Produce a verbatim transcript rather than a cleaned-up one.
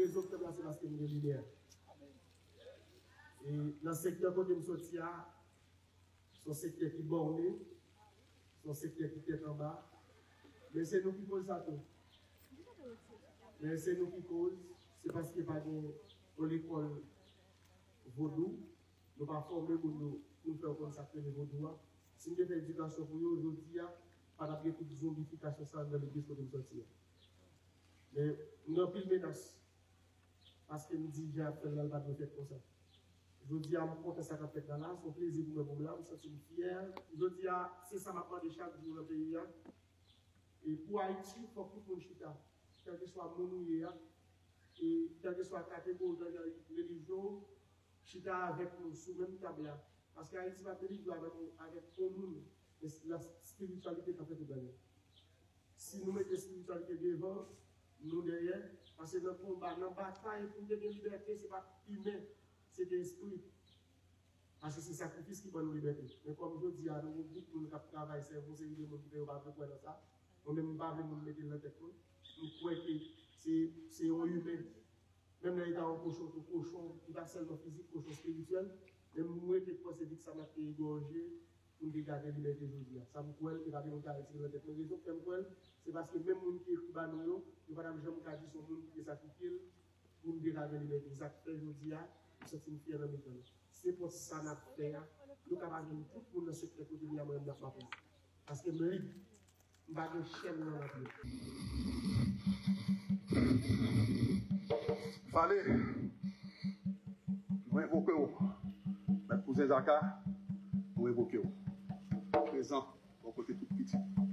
Rezon k fè m la, se paske m gen limyè. E nan sektè kote m soti a, se yon sektè ki bòne, se yon sektè ki tèt anba. Men se nou ki koz sa tou. Men se nou ki koz, se paske pa gen yon lekòl vodou, nou pa fòme moun nou, pou nou fè yo konn sa k rele vodou a. Si n te fè edikasyon pou yo, jodi a, pa t ap gen tout zonbifikasyon sa a nan legliz kote m soti a. Men m gen anpil menas, paske m di jan y ap fè l la, l pa dwe fèt konsa. Jodi a, m kontan sa k ap fèt la la, se yon plezi pou mwen pou m la, m santi m fyè. Jodi a, se sa m ap mande chak jou nan peyi a. E pou Ayiti, fòk tout moun chita. Kèlkeswa moun ou ye a, e kèlkeswa kategori, kèlkeswa relijyon, chita avèk nou sou menm tab la. Paske Ayiti p ap rele jou avèk, avèk yon moun, men la espirityalite k ap fè tout bagay. Si nou mete espirityalite devan, nou dèyè, paske nan konba, nan batay pou n te gen libète, se pa imen, se te espri. Paske se sakrifis ki ban nou libète. Men kòm jodi a, nou gen gwoup moun k ap travay, sèvi yon seri de moun ki te yo pa vle kwè nan sa. Mwen menm, m pa vle moun mete l nan tèt mwen. M kwè ke se, se yon imen. Menm lè li ta yon kochon tou, kochon, li pa sèlman fizik, kochon espirityèl. Men m rete panse di k sa m ap te egòje pou m te ka gen libète jodi a. Sa m kwè l, e pa gen moun ka retire l nan tèt mwen. Rezon k fè m kwè l, se paske menm moun ki ekri ba nou yo, yo pa t ap janm ka di se yon moun ki te sakrifye l pou m te ka gen libète. Sa k fè jodi a, m santi m fyè nan mitan nou. Se pòs sa n ap fè a, yo ka pa jwenn tout moun nan sektè kote m ye a, mwen menm n ap mache. Paske m lib. M pa gen chèn nan lapye. Fale, nou envoke w. Mèt Kouzen Zaka, nou envoke w. Prezan, bò kote tout pitit.